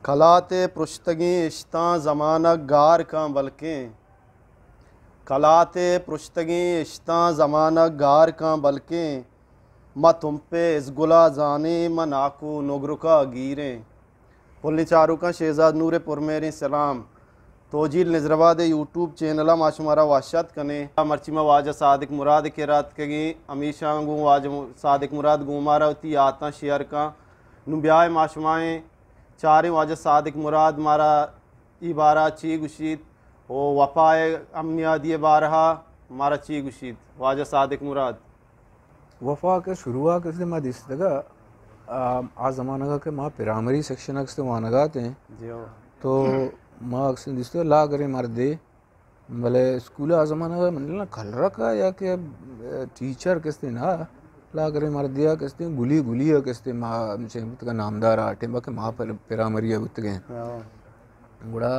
کلات ءِ پرشتگیں اشتاں زمانگ گار کاں بلکیں، کلات ءِ پرشتگیں اشتاں زمانگ گار کاں بلکیں، ما تمپ ءِ ازگلا زانیں، ما ناکو نگرکا گیریں۔ پلیں چاروکاں شہزاد نور ءِ پرمہریں سلام۔ توجیل نظرآباد ءِ یوٹیوب چینل ءَ ما شمارا وش آتک کنیں۔ مرچی ما واجہ صادق مراد ءِ کرا اتکگیں، ہمیشاں گوں واجہ صادق مراد گوں مارا وتی یاتاں شیئر کاں۔ نوں بیائے ما شمائیں چاریں واجہ صادق مراد مارا اے بارہ ءَ چی گوشیت و وفا ءِ امنیادی ءِ بارہ ءَ مارا چی گوشیت۔ واجہ صادق مراد۔ وفا کہ شروع ءَ کستے ما دیستگ ءَ، آ، آ زمانگ ءَ کہ ما پرائمری سیکشن ءَ کستے وانگ ءَ اتیں، جی ہو۔ تو ما کستے دیستگ ءَ لاگریں مردے، بلے اسکول ءَ آ زمانگ ءَ من نہ کلرک ءَ یا کہ، آ، ٹیچر کستے نہ، لاگریں مردے ءَ کستے گلی گلی ءَ کستے ما چہ بوتگ ءَ نامدار ءَ ٹیم ءَ کہ ما پر-، پرائمری ءَ بوتگیں۔ ہاں۔ گڑا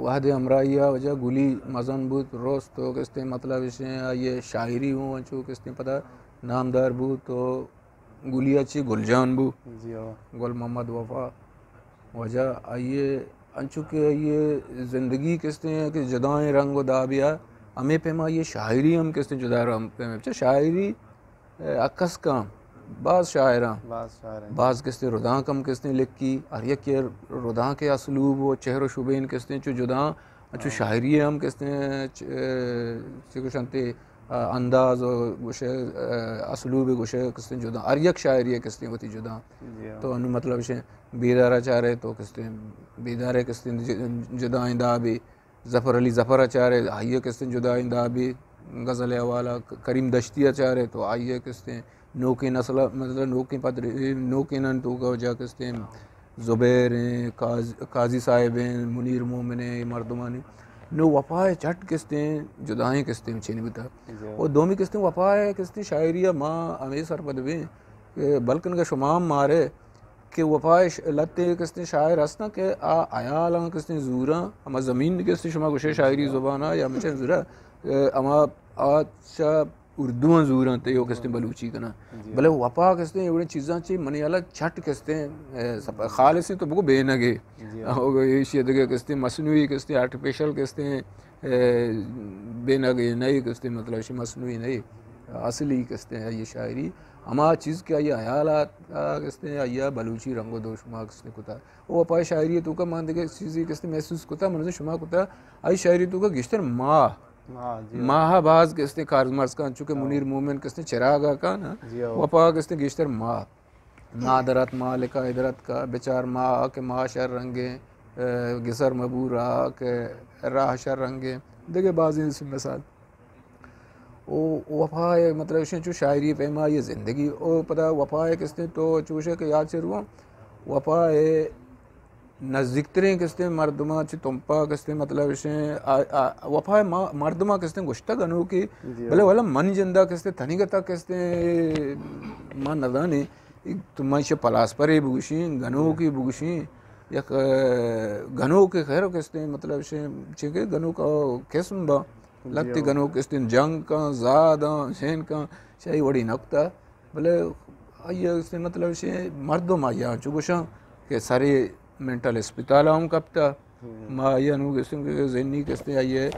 وہدے ہمراہی ءَ واجہ گلی مزن بوت، رست و کستیں مطلب اشیں، آئی ءِ شاعری ہوں انچو کستیں پدا نامدار بوت و گلی ءَ چی گل جان بو، جی ہو۔ گل محمد وفا۔ واجہ آئی ءِ انچو کہ آئی ءِ زندگی کستیں کہ جدائیں رنگ و دابے ءَ، ہمے پیما آئی ءِ شاعری ہم کستیں جدا رنگ پیما۔ چہ شاعری عکس کن، باز شاعراں، باز شاعراں۔ باز کستیں ردانک ہم کستیں لکھی، ہر یکے ردانک ءِ اسلوب و چہر و شبین کستیں چو جداں، انچو ہاں۔ شاعری ہم کستیں چ-، چی گوشنتے، آ، انداز و گوشے، آ، اسلوب گوشے کستیں جداں، ہر یک شاعری کستیں وتی جداں۔ جی ہاں۔ تو انو مطلب شے بیدارا چارے تو کستیں بیدارے کستیں ج-، جدائیں دابے۔ ظفر علی ظفر ءَ چارے، آئی ءَ کستیں جدائیں دابے غزل ءِ حوالہ، ک-، کریم دشتی ءَ چارے تو آئی ءَ کستیں نوکیں نسل ءَ، مطلب نوکیں پدر-، نوکیں نن توکا واجہ کستیں زبیر ایں، قاض-، قاضی صاحب ایں، منیر مومن ایں، اے مردمانی۔ نو وفا ءِ چٹ کستیں جدائیں کستیں چینی بوتا۔ جی۔ و دومی کستیں وفا ءِ کستیں شاعری ءَ ما ہمے سرپد بیں کہ بلکن کہ شما ہم مارے کہ وفا ءِ ش-، لہتے کستیں شاعر ہستاں کہ آ حیالاں کستیں زوراں، ہما زمین کستیں شما گوشے شاعری زبان ءَ یا مچیں زورا، اے، ہما آ چا اردو آں زوراں تے او کستیں بلوچی کناں۔ جی۔ بلے وفا کستیں ایوڑیں چیزاں چی منی حالا چٹ کستیں، اے، سپ-، خالصیں تو بگو بینگے۔ جی۔ او ایشی دگہ کستیں مصنوعی کستیں آرٹیفیشل کستیں، اے، بینگے نہیں کستیں مطلب شی مصنوعی نہیں۔ اصلی کستیں ہے یہ شاعری۔ ہما چیز کہ آئی حیالات، آ، کستیں آئی بلوچی رنگ و دوش ما کستیں کتا۔ او وفا ءِ شاعری توکا من دگہ چیزے کستیں محسوس کتا، من شما کتا، آئی شاعری توکا گیشتر ماہ، ماہ، جی۔ ماہ باز کستیں کارز مرز کن، چونکہ ہاں۔ منیر مومن کستیں چراغ کن، جی ہاں۔ وفا کستیں گیشتر ماہ۔ ماہ درات، ماہ لکا ادرت کا، بچار ماہ کہ ماہ شر رنگیں، اے، گسر مبورا کہ راہ شر رنگیں، دگہ بازیں مثال۔ او وفا ءِ مطلب اشیں چو شاعری ءِ پیما یہ زندگی۔ او پدا وفا ءِ کستیں تو چوشے کہ یاد چہ رواں، وفا ءِ نزدیکتریں کستیں مردماں چہ تمپا کستیں مطلب اشیں، آ، آ، وفا ءِ ما-، مردماں کستیں گوشتہ گنوکے، جی۔ بلے والا من جندا کستیں تنیگتا کستیں ما نزانیں، تو من شہ پلاسپرے بگوشیں، گنوکے بگوشیں، یک، اے، گنوکے خیر کستیں مطلب اشیں، چونکہ گنوک قسم با، جی لہتے ہو۔ گنوک استیں جنگ کن، زاداں، شین کن، چہ اے وڑی نہ کتا۔ بلے آئی استیں مطلب شے مردم آئی چو گوشاں کہ سرے مینٹل اسپتال ہم کپتا۔ ہم۔ ما آئی نو گستیں کہ ذہنی کستیں آئی، اے،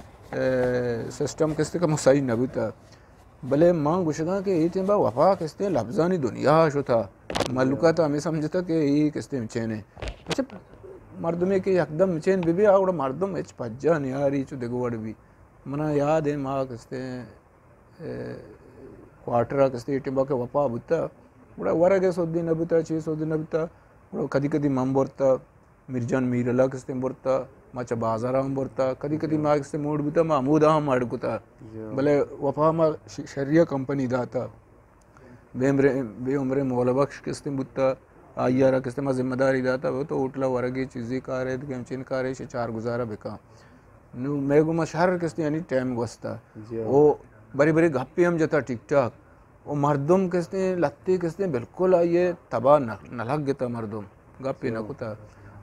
سسٹم کستیں کہ مسائی نہ بوتا۔ بلے ما گوشگاں کہ اے ٹیم با وفا کستیں لبزانی دنیا شتا۔ ملکا تا ہمیں سمجھتا کہ اے کستیں چینے۔ اچھا، مردمے کہ یکدم چین بی بی آ گڑا مردم اچ پجا نیاری چو دگہ وڑ بی۔ منا یاد ہے ما کستیں اے، کوارٹر ء کستیں اے ٹیم با کہ وفا بوتا، گڑا ورگ ء سودی نہ بوتا، چی سودی نہ بوتا، گڑا کدی کدی من برتا، میرجان میرلا کستیں برتا، ما چہ بازار ہم برتا، کدی کدی ما کستیں موڈ بوتا، ما ہمودا ہم اڈ کتا۔ جی۔ بلے وفا ما ش-، شریعہ کمپنی داتا۔ بے عمریں، بے عمریں مولا بخش کستیں بوتا، آئی ء را کستیں ما ذمہ داری داتا، تو ہوٹل ء ورگے چیزے کارے، دگہ ہمچین کارے، شہ چار گزارہ بکاں۔ نو مئے گوما شر کستیں یعنی ٹائم گوستا۔ جی۔ او برے برے گپے ہم جتا ٹھیک ٹھاک۔ او مردم کستیں لتے کستیں بالکل آئیے تباہ نہ، نہ لگتا مردم۔ گپے نہ کتا۔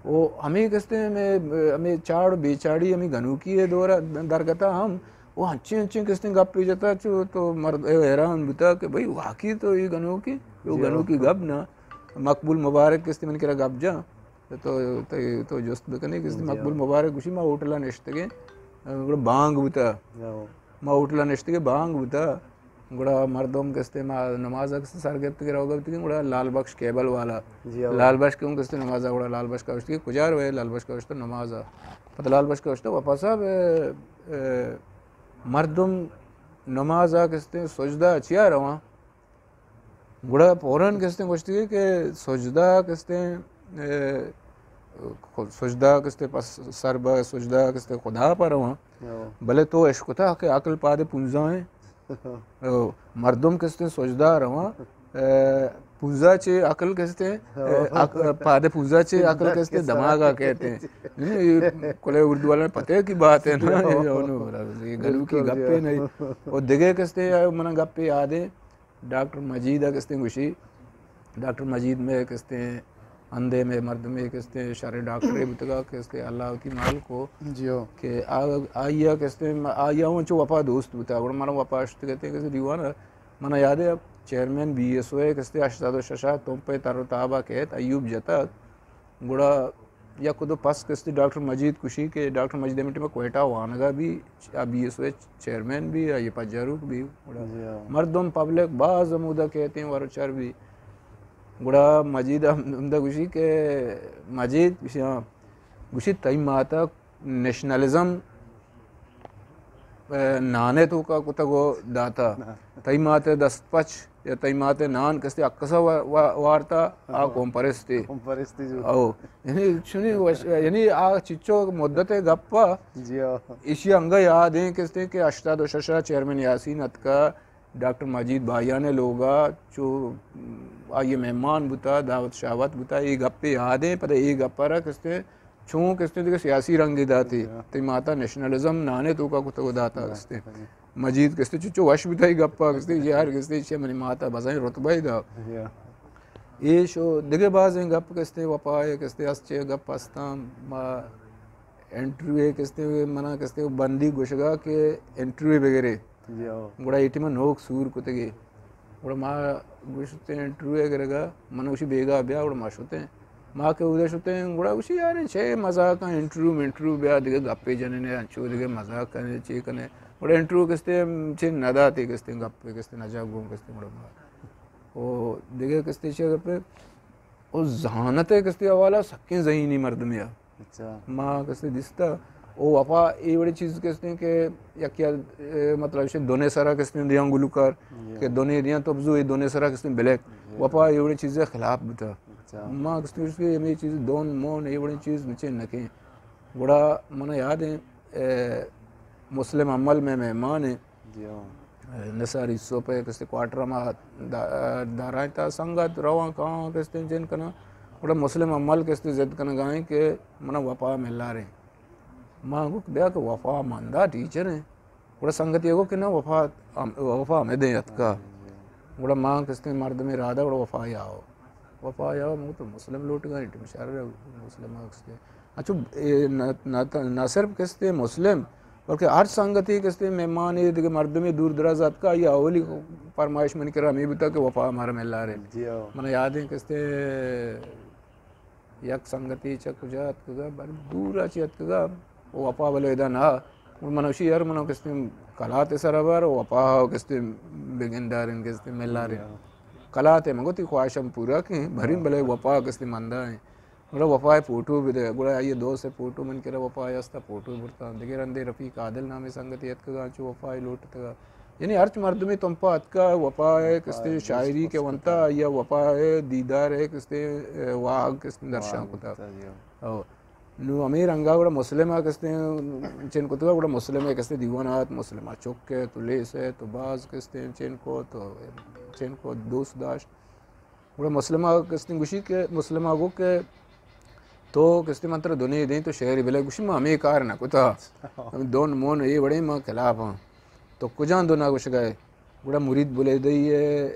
او ہمیں کستیں ہمیں، ہمیں چاڑ و بے چاڑی ہمیں گنوکی ہے دورا درگتا ہم۔ او ہنچیں ہنچیں کستیں گپے جتا چو تو مرد اے حیران بوتا کہ بھئی واقعی تو یہ گنوکی، یہ گنوکی گپ نہ۔ مقبول مبارک کستیں من کرا گپ جا۔ تو، تو، تو جست بکنے کہ جی۔ مقبول مبارک گوشی، ما ہوٹل ءَ نشتگیں، گڑا بانگ بوتا۔ ہو۔ ما ہوٹل ءَ نشتگیں، بانگ بوتا، گڑا مردم کہ استے ما نماز ءَ کہ استے سر گپتگیں، روگا بوتگیں، گڑا لال بخش کیبل والا۔ جی، ہو۔ لال بخش کہ استے نماز ءَ، گڑا لال بخش ءَ گوشتگیں، کجا روئے؟ لال بخش ءَ گوشتہ نماز ءَ۔ پتہ لال بخش ءَ گوشتہ، وفا صاحب، اے، اے، مردم نماز ءَ کہ استے سجدہ چیا رواں؟ گڑا فوراً کہ استے گوشتگی کہ سجدہ کہ استے، اے، سجدہ کہ استے پس سر بہ سجدہ کہ استے خدا پر رواں۔ ہو۔ بلے تو اشکتا کہ عقل پادے پونزا ایں۔ ہو۔ مردم کہ استے سجدہ رواں، اے، پونزا چے عقل کہ استے، ہو۔ اے، عق-، پادے پونزا چے عقل کہ استے دماغ ءَ کہتے ہیں۔ یعنی یہ کلے اردو والے پتہ کی بات ہے نا، یہ انو، یہ گلو کی بالکل گپے جی۔ نہیں۔ اور دگے کہ استے منا گپے یاد ہیں۔ ڈاکٹر مجید ءَ کہ استے گوشی، ڈاکٹر مجید مئے کہ استے ہندے مئے مردمے کہ استے شریں ڈاکٹرے بوتگا کہ استے اللہ وتی مال کو جی ہو۔ کہ آ-، آئی ءَ کہ استے آئی ءَ ہوں چو وفا دوست بوتا، گڑا منا وفا شتگ اتیں کہ استے دیوان ءَ۔ منا یاد ہے چیئرمین بی ایس او ءِ کہ استے ہشتاد و شش ءَ تمپ ءِ تر و تاب ءَ کیت، ایوب جتگ۔ گڑا یک دو پس کہ استے ڈاکٹر مجید گوشی کہ ڈاکٹر مجید ہمے ٹائم ءَ کوئٹہ وانگا بی، آ بی ایس او ءِ چیئرمین بی، آئی پجاروک بی۔ گڑا جی ہاں۔ مردم پبلک باز ہمودا کیتیں ور چر بی۔ گڑا مجید ہم-، ہمدا گوشی کہ مجید گوشی ہاں۔ گوشی تئی ماتا نیشنلزم، اے، نانے توکا کتگ و داتا۔ تئی ماتے دست پچ یا تئی ماتے نان کستے اکسا وا-، وا-، وارتا، آ ہاں۔ قوم پرستی۔ قوم پرستی جو۔ او، یعنی چونی وش-، یعنی آ چچو مدت گپا جی ہاں۔ ایشی انگا یاد ہیں کستے کہ ہشتاد و شش چیئرمین یاسین اتکا، ڈاکٹر مجید بھائیان لوگا چو آئی مہمان بوتا، دعوت شعوت بوتا، اے گپے یاد ہیں، پدا اے گپا را کستے چون کستے دیگہ سیاسی رنگے داتے۔ ہاں۔ تئی ماتا نیشنلزم نانے توکا کتگ و داتا ہاں۔ کستے۔ مجید کستے چچو وش بوتا اے گپا کستے، یار کستے چے منی ماتا بزائیں رتبہ دا۔ ہاں۔ اے شو دیگہ بازیں گپ کستے وفا ہے کستے اس چے گپ استاں ما انٹرویو کستے منا کستے بندی گوشگا کہ انٹرویو بگرے۔ جی ہو۔ گڑا اے ٹیم ءَ نوک سور کتگی۔ گڑا ما گوشتیں انٹرویو ءَ گرگا، من گوشی بیگا بیا، گڑا ما شتیں۔ ما کہ اودا شتیں، گڑا گوشی یار چے مزاک انٹرویو منٹرویو بیا دگہ گپے جننے، انچو دگہ مزاک کنے، چے کنے۔ گڑا انٹرویو کستے چے نداتے کستے گپے کستے نجا گون کستے گڑا ما۔ او دگہ کستے چے گپے، او ذہانت کستے حوالہ سکیں ذہینی مردمے۔ اچھا۔ ما کستے دیستا، او وفا اے وڑی چیز کستے کہ یک یا، اے، مطلب شے دونے سرا کستے دیاں گلوکار، جی۔ کہ دونے دیاں تو بزو اے دونے سرا کستے بلیک۔ جی۔ وفا اے وڑی چیز خلاف بوتا۔ اچھا۔ ما کستے کہ ہمیں چیز دون مون اے وڑی چیز مچے نکیں۔ گڑا من یاد ہیں، اے، مسلم عمل میں مہمان ہیں۔ جی ہاں۔ نثار یوسف ءِ کستے کوارٹر ءَ ما دا-، دارائیں تا سنگت رواں کاں کستے جن کناں۔ گڑا مسلم عمل کستے ضد کنگائیں کہ منا وفا ملاریں۔ ما گوشت بیا کہ وفا مندا ٹیچر ہیں۔ گڑا سنگتی گو کہ نہ وفا ہم-، وفا ہمیں دیں اتکا۔ گڑا ما کستے مردم ارادہ گڑا وفا یاو۔ وفا یاو مو تو مسلم لوٹ گئے، ٹیم شر مسلم کستے۔ اچھا، اے نہ، نہ، نہ صرف کستے مسلم، بلکہ ہر سنگتی کستے مہمان اے دگہ مردمے دور دراز اتکا، آئی اولی فرمائش منی کرا ہمے بوتا کہ وفا ہمارا ملارے۔ جی ہاں۔ من یاد ہیں کستے یک سنگتی چہ کجا اتکگا، بل دور چی اتکگا، وفا بلے ادا نہ۔ من وشی یار من کستے کلات سر بر وفا کستے بگندارن کستے ملارن۔ جی ہاں۔ کلات من گوتی خواہشم پورا کیں، بھرین بلے وفا کستے مندا ہیں۔ گڑا وفا ءِ فوٹو بدے، گڑا آئی ءِ دوست ءِ فوٹو من کرا وفا ءِ استا فوٹو برتاں۔ دگہ رندے رفیق عادل نامیں سنگتے اتکگا، انچو وفا ءِ لوٹتگا۔ یعنی ہرچ مردمے تمپا اتکا وفا ءِ کستے شاعری کہ ونتا یا وفا ءِ دیدار ءِ کستے، اے، واہگ کستے درشان کتا۔ او۔ نو ہمیں رنگا گڑا مسلم ءَ کستے چن کتگا، گڑا مسلم ءِ کستے دیوان آت، مسلم ءَ چک ءَ تو لیس ءَ تو باز کستے چن کو تو چن کو دوست داشت۔ گڑا مسلم ءَ کستیں گوشی کہ مسلم ءَ گو کہ تو کستیں من ترا دنے دیں تو شعرے بلے، گوشی ما ہمے کار نہ کتا۔ ہمے دون مون اے وڑیں ما خلاف ہاں۔ تو کجام دنا گوشگا ئے؟ گڑا مرید بلیدئی ءِ،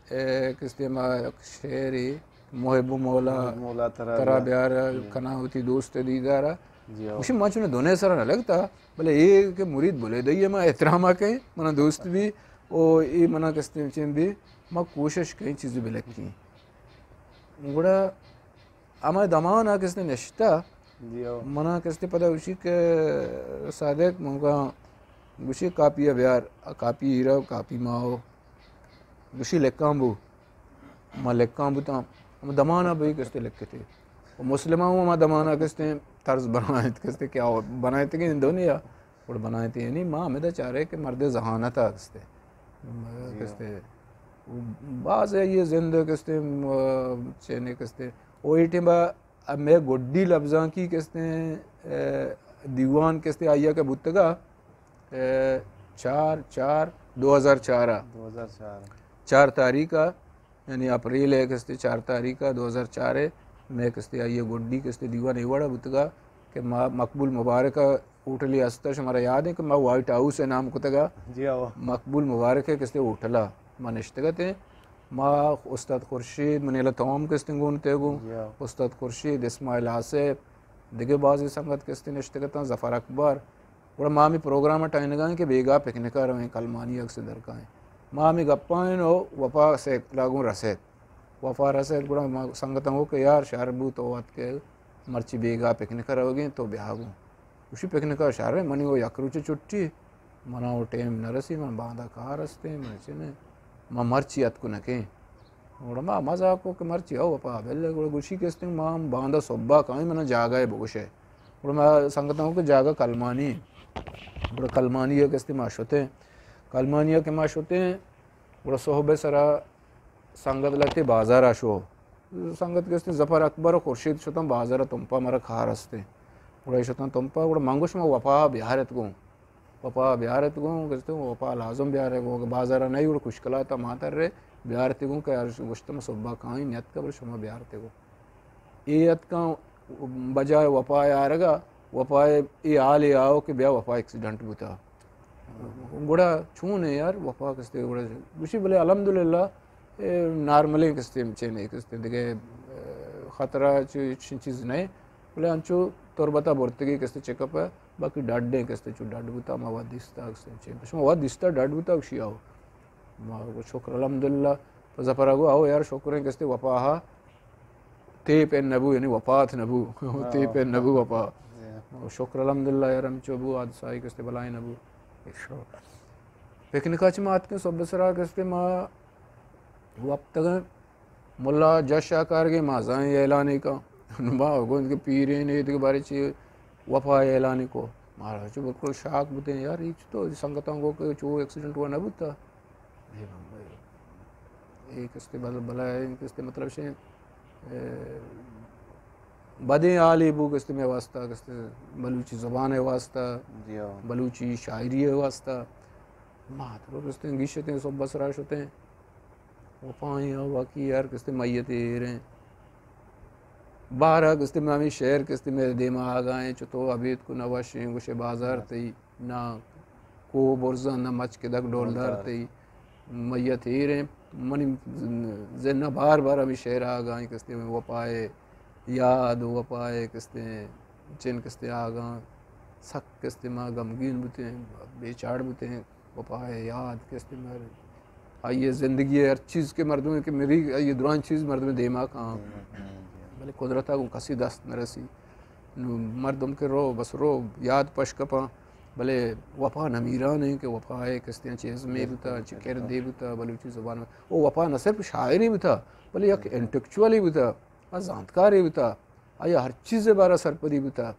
اے، کستیں ما شعرے محب مولا، محب مولا ترا ترا بیار۔ بیار کنا وتی دوست دیدارا۔ جی ہاں۔ گوشی ما چون دنے سرا نہ لگتا، بلے اے کہ مرید بلیدئی ءِ ما احترام ءَ کہیں، منا دوست بی، او اے منا کستیں چین بی، ما کوشش کہیں چیزے بلکیں۔ گڑا ہمے دمان ءَ کستے نشتہ، جی ہو۔ منا کستے پدا گوشی کہ صادق، من گوشی کاپی ءَ بیار، کاپی ایرا، کاپی ماہو۔ گوشی لکھاں بو۔ ما لکھاں بوتاں۔ ہم دمان ءَ بئی کستے لکھتے۔ و مسلم ءَ ہم ہما دمان ءَ کستے طرز بنائیت، کستے کیا بنائیت کہ دنیا۔ گڑا بنائیت یعنی ما ہمدا چارے کہ مرد ذہانت ءَ کستے۔ جی ہاں۔ کستے۔ باز یہ زند کستے، م-، چینے کستے۔ او اے ٹیم ءَ مئے گڈی لبزانکی کستے، اے، دیوان کستے آئی ءَ کہ بوتگا، اے، چار، چار، دو ہزار چار ءَ۔ دو ہزار چار۔ چار تاریخ ءَ، یعنی اپریل ءِ کستے چار تاریخ ءَ دو ہزار چار ءَ، مئے کستے آئی ءِ گڈی کستے دیوان اے وڑ ءَ بوتگا کہ ما مقبول مبارک ءِ ہوٹلے ہستا، شمارا یاد ایں کہ ما وائٹ ہاؤس ءِ نام کتگا۔ جی ہاں۔ مقبول مبارک ءِ کستے ہوٹل ءَ ما نشتگ اتیں۔ ما استاد خورشید، منیلا توم کستیں گون تے گوں۔ جی ہاں۔ استاد خورشید، اسماعیل آصف، دگہ بازیں سنگت کستیں نشتگ اتاں، ظفر اکبر۔ گڑا ما ہمے پروگرام ءَ ٹائینگا ایں کہ بیگاہ پکنک ءَ رویں، کلمانی عکس درکائیں۔ ما ہمے گپاں ایں و وفا سیکل ءَ گوں رسیت۔ وفا رسیت، گڑا ما سنگتاں گو کہ یار شر بو تو وت کہ مرچی بیگاہ پکنک ءَ روگیں تو بیا گوں۔ گوشی پکنک ءَ شر، منی و یک روچ چھٹی، منا و ٹیم نہ رسی، من باندا کار استیں، من چنے، من مرچی اتک نکیں۔ گڑا ما مزاک کو کہ مرچی او وفا بل، گڑا گوشی کہ استیں ما ہم باندا صبح کائیں، منا جاگہ بگوشے۔ گڑا ما سنگتاں گو کہ جاگہ کلمانی۔ گڑا کلمانی ءَ کہ استیں ما شتیں۔ کلمانی ءَ کہ ما شتیں، گڑا صحب ءِ سرا سنگت لہتے بازار ءَ شو۔ سنگت کہ استیں ظفر اکبر و خورشید شتاں بازار ءَ تمپا، مارا کار استیں۔ گڑا اے شتاں تمپا، گڑا من گوش ما وفا بیارت گوں۔ وفا بیارت گوں، گوشت وفا لازم بیارے گوں، اگہ بازار ءَ نئی گڑا کشکلات ءَ ماتر رے بیارت گوں کہ یار گوشت ما صبح کائیں نیت کا بلے شما بیارت گوں۔ اے اتکاں بجائے وفا ءِ آرگا، وفا ءِ اے حالے آؤ کہ بیا وفا ایکسیڈنٹ بوتا۔ گڑا چون ہے یار وفا کستے گڑا گوشی بلے الحمدللہ اے نارملیں کستے چینے کستے دگہ، اے، خطرہ چو چیز نہیں، بلے انچو تربتا برتگی کستے چیک اپ ہے، باقی ڈڈیں کستے چو ڈڈ بوتا ما وت دیستا کستے چین۔ شما وت دیستا ڈڈ بوتا گوشی آؤ۔ ما گو شکر الحمدللہ۔ تو ظفر گو آؤ یار شکریں کستے وفا ہا۔ تیپ این نبو، یعنی وفات نبو۔ ہاں۔ تیپ این نبو وفا۔ جی۔ شکر الحمدللہ یار ہمچو بو، حادثہ ای کستے بلائیں نبو۔ پکنک ءَ چہ ما اتکیں صبح سرا کستے ما وپتگیں ملا جش ءَ کارگے ما زائیں اعلانے کا۔ ما گوند کہ پیریں ایدگہ بارے چی وفا اعلانے کو۔ مارا چو بالکل شاک بوتیں یار، ہیچ تو سنگتاں گو کہ چو ایکسیڈنٹ ہوا نہ بوتا۔ اے بابا، اے کستے بل-، بلا اے کستے مطلب شے، اے، بدیں حالے بو کستے مئے واسطہ، کستے بلوچی زبان ءِ واسطہ، جی ہاں۔ بلوچی شاعری ءِ واسطہ۔ ما تو کستے گیشتیں صبح سرا شتیں۔ وفائیں واقعی یار کستے میت ایریں۔ بارہ کستے میں ہمیں شعر کستے میرے دیما آگائیں، چو تو ابید کو نوشیں، گوشے بازار تئی۔ نہ کوہ برزاں نہ مچکدگ ڈولدار تئی میت ایریں۔ منی ذہن ءَ بار بار ہمے شعر آگاں کستے وفا ءِ یاد و وفا ءِ کستے چن کستے آگاں سک کستے ما غمگین بوتیں، بے چاڑ بوتیں۔ وفا ءِ یاد کستے ما آئی ءِ زندگی ءِ ہر چیز کہ مردم کہ مری آئی ءِ درائیں چیز مردم دیما کاں۔ بلے قدرت ءَ گوں کسی دست نہ رسی۔ نوں مردم کہ رو، بس رو، یاد پش کپاں، بلے وفا نمیران ایں کہ وفا ءِ کستیں چیز میں بوتا، چہ کردے بوتا، بلوچی زبان ءَ۔ او وفا نہ صرف شاعرے بوتا، بلے یک انٹلیکچوئلے بوتا، آ زانتکارے بوتا، آئی ءَ ہر چیز ءِ بارہ سرپدی بوتا۔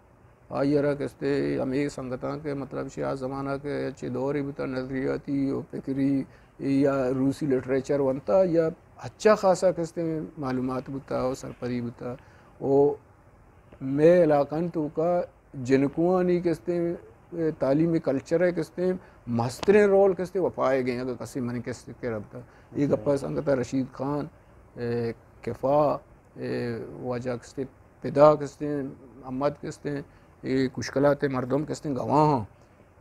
آئی ءَ را کستے ہمے سنگتاں کہ مطلب چہ آ زمانہ کہ چہ دورے بوتا، نظریاتی و فکری یا روسی لٹریچر ونتا یا اچھا خاصا کستے معلومات بوتا و سرپدی بوتا۔ و مئے علاقہ ءِ توکا جنکوانی کستیں، اے، تعلیمی کلچر ءِ کستیں مستریں رول کستیں وفا ءِ گیں، اگہ کسے منی کستے کہ ربطہ۔ اے گپا سنگتا رشید خان، اے، کفا، اے، واجہ کستیں پدا کستیں، احمد کستیں، اے کشکلات ءِ مردم کستیں گواہ ہاں۔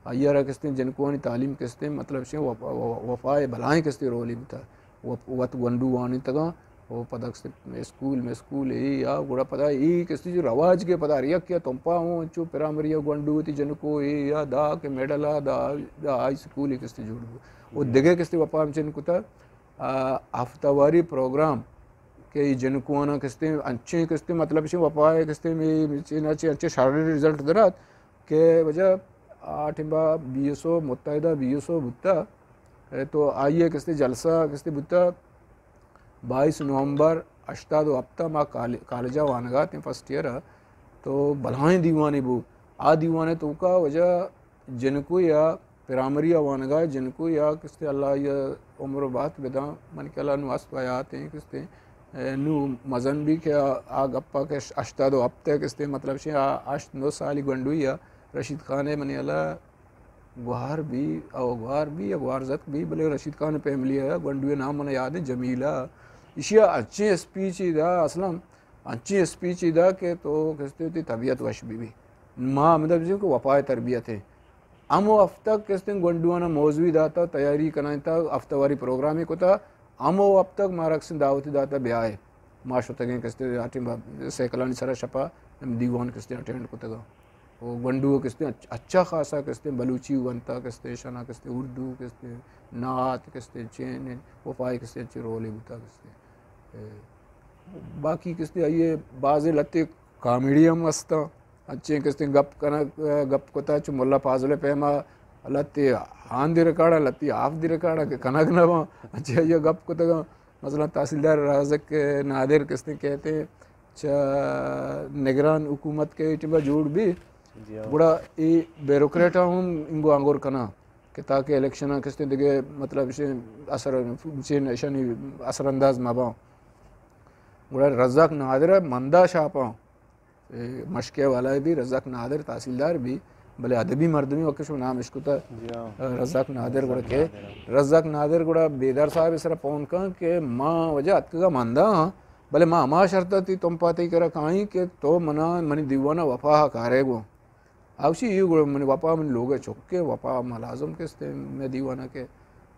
آئی ءَ را کستیں جنکوانی تعلیم کستیں، مطلب چہ وفا، وفا ءِ بلائیں کستیں رولے بوتا۔ وت، وت گونڈو وانینتگاں، و پدا کستیں اسکول، مسکول اے یا گڑا پدا اے کستیں جو رواج کے پدا ہر یک یا تمپا ہوں، انچو پرائمری یا گونڈو وتی جنکو اے یا دا کہ مڈل آ، دا، دا ہائی اسکول اے کستیں جوڑ بو۔ و دگہ کستیں وفا ہمچن کتا، آ، ہفتہ واری پروگرام کہ اے جنکوانا کستیں انچیں کستیں مطلب چہ وفا ءِ کستیں مے چہ نہ چہ انچیں شریں رزلٹ درات کہ وجہ آ ٹیما بی ایس او، متحدہ بی ایس او بوتا، اے تو آئی ءِ کستیں جلسہ کستیں بوتا، بائیس نومبر ہشتاد و ہپت ءَ ما کال-، کالج ءَ وانگ ءَ اتیں، فرسٹ ایئر ءَ، تو بلاہیں دیوانے بو۔ آ دیوان ءِ توکا وجہ جنکو یا پرائمری ءَ وانگ ءَ جنکو یا کستے اللہ یا عمر و بات بداں، من کہ اللہ نو است و حیات ایں کستے، اے، نو مزن بی کہ آ، آ گپا کہ ہشتاد و ہپت ءَ کستے مطلب شے آ ہشت نو سالی گونڈوی ءَ رشید خان ءَ منی اللہ گوہار بی، او گوہار بی یا گوہار زتک بی، بلے رشید خان فیملی ءَ گونڈوی نام من یاد ایں، جمیلہ۔ ایشی ءَ انچیں اسپیچ دا، اصلاً انچیں اسپیچ دا کہ تو کستے تی طبیعت وش بی بی۔ ما ہمدا بزیں کہ وفا ءِ تربیت ایں۔ ہمو ہفتگ کستیں گونڈوانا موضوعی داتا، تیاری کنائینتا، ہفتہ واری پروگرامے کتا، ہمو ہفتگ مارا کسیں دعوتی داتا بیائے۔ ما شتگیں کستیں آ ٹیم سائیکلانی سرا شپا ہم دیوان کستیں اٹینڈ کتگا۔ و گونڈو کستیں اچ-، اچھا خاصا کستیں بلوچی ونتا کستیں، شنا کستیں اردو کستیں، نعت کستیں، چین وفائی کستیں اچھے رولے بوتا کستیں۔ اے، باقی کستیں آئیے بازیں لتے کامیڈی ہم ہستاں۔ انچیں کستیں گپ کنگ، گپ کتا چو ملا فاضل ءِ پیما لتی آن دی ریکارڈ، لتی آف دی ریکارڈ کہ کنگ نہ باں۔ انچیں آئی ءَ گپ کتگاں۔ مثلاً تحصیلدار رازق نادر کستیں کہتے چہ نگران حکومت کہ اے ٹیما جوڑ بی، جی ہاں۔ گڑا اے بیوروکریٹ ہم انگو آنگور کناں کہ تاکہ الیکشن کستیں دگہ مطلب شے اثر، شے نشانی اثر انداز مباں۔ گڑا رزاق نادر ءَ مندا شاپاں۔ اے مشکے والا بی رزاق نادر تحصیلدار بی، بلے ادبی مردمی وقت شو نام اشکتا۔ جی ہاں۔ رزاق نادر گڑا رزاق کہ نادر۔ رزاق نادر گڑا بیدار صاحب سر فون کن کہ ما وجہ اتکگا مندا ہاں، بلے ما ہما شرط تی تم پاتی کرا کائیں کہ تو منا منی دیوانا وفا کارے گو۔ اوشی یہ گڑا منی وفا منی لوگ چکے وفا ما لازم کستے میں دیوانا کے۔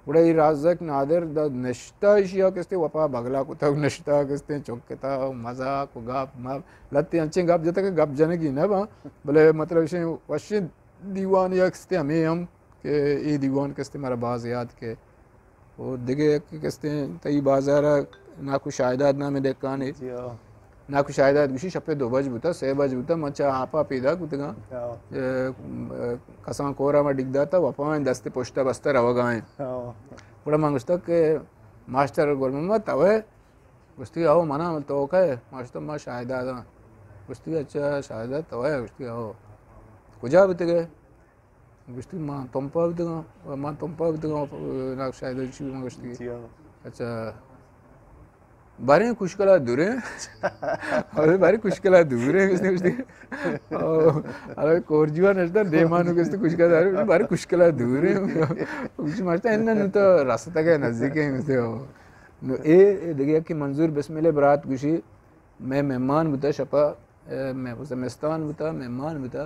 گڑا اے رازق نادر دا نشتہ ایشی ءَ کستے وفا بگلا کتگ، نشتہ کستے چکتا و مزاق و گپ مپ، لتے انچیں گپ جتگ کہ گپ جنگی نہ باں، بلے مطلب ایشیں وشیں دیوان یک کستے ہمیں ہم کہ اے دیوان کستے مارا باز یاد کے۔ و دگہ یک کستے تئی بازار ءَ ناکو شاہداد نامیں دہکانے۔ جی ہاں۔ ناکو شاہداد گوشی شپے دو بج بوتا، سے بج بوتا، من چہ آپا پیداک بوتگاں۔ ہاں۔ اے، کسان کورا ما ڈیک داتا، وفا ایں دست پشتا بستہ روگا ایں۔ ہاں۔ گڑا من گوشتا کہ ماسٹر گل محمد توئے؟ گوشتی، او منا، تو کئے؟ ما گوشتا، ما شاہداداں۔ گوشتی، اچھا شاہداد توئے؟ گوشتی، او۔ کجا بوتگے؟ گوشتی، ما تمپا بوتگاں، ما تمپا بوتگاں، ناکو شاہداد چی ما گوشتی۔ جی ہاں۔ اچھا۔ باریں کشکلا دوریں۔ ارے باریں کشکلا دوریں، گوشتی، گوشتی۔ او، ارے کورجوا نشتا، دیمانو گوشتی کشکلا دوریں، باریں کشکلا دوریں۔ گوشتی، ماشتا، انن تو رستگے نزدیکیں، گوشتی، او۔ نو اے، اے دگہ یکے منظور بسم اللہ برات گوشی، میں مہمان بوتا شپا، اے، میں زمستان بوتا، مہمان بوتا۔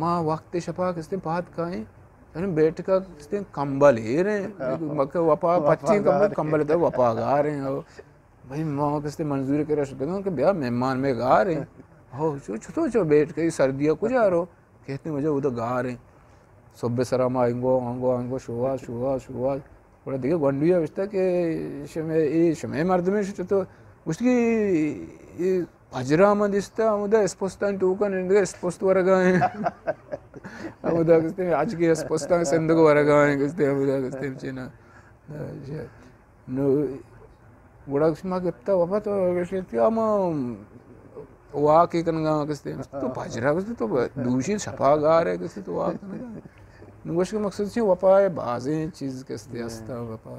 ما وقت شپا کستیں پاد کائیں، یعنی بیٹکا کستیں کمبل ایریں، مکہ وپا وپا پچیں کمبل، گار۔ کمبل دا وپا گاریں۔ او بھئی ما کستیں منظور کرا شتگاں کہ بیا مہمان میں گاریں۔ ہو، چو، چطور چو بیٹکے سردیا کجا رو؟ کہتے مجھے ادھر گاریں۔ صبح سرا ما انگو، انگو، انگو، شوہاز، شوہاز، شوہاز۔ گڑا دگہ گونڈویا گوشتا کہ شمے، اے شمے مردمے شو چطور؟ گوشت کہ اے پجرا من دیستا، ہمودا اسپستان ٹوکا نندگا اسپست ورگا ایں۔ ہمودا گوشتے، اچ کے اسپستان سندگ ورگا ایں، گوشتے، ہمودا گوشتے، چینا۔ نو، گڑا گوشت، ما گپتا، وپا تو گوشت کہ ما واک کنگا، گوشتے، تو پجرا، گوشتے، تو دوشی شپا گارے، گوشتے، تو واک کنگا۔ نو گوشت کہ مقصد چی، وپا بازیں چیز کستے ہستا، وپا۔